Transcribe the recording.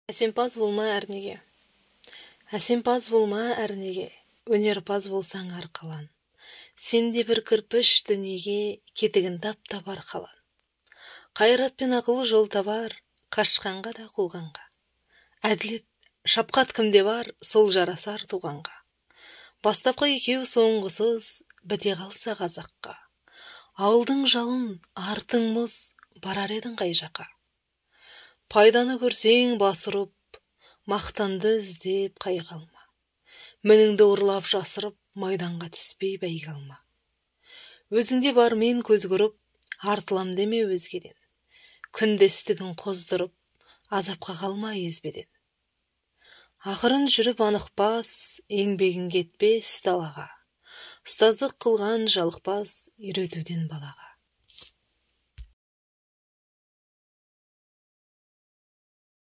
Әсемпаз болма әрнеге. Әсемпаз болма әрнеге, өнерпаз болсаң арқалан. Сен де бір кірпіш дүниеге кетігін тап-тап арқалан. Қайрат пен ақыл жол табар, қашқанға да қуғанға. Әділет, шапқат кімде бар, сол жарасар туғанға. Бастапқы екеу соңғысыз біте қалса қазаққа. Ауылдың жалын, артың мұз, барар едің қай жаққа? Пайданы көрсең бас ұрып, мақтанды іздеп қайғы алма. Мініңді ұрлап жасырып, майданға түспей бәйге алма. Өзіңде бармен көз көріп, артылам деме өзгеден. Күндестігін қоздырып, азапқа қалма езбеден. Ақырын жүріп анық бас, еңбегің кетпес далаға. Ұстаздық қылған жалықпас, үйретуден балаға.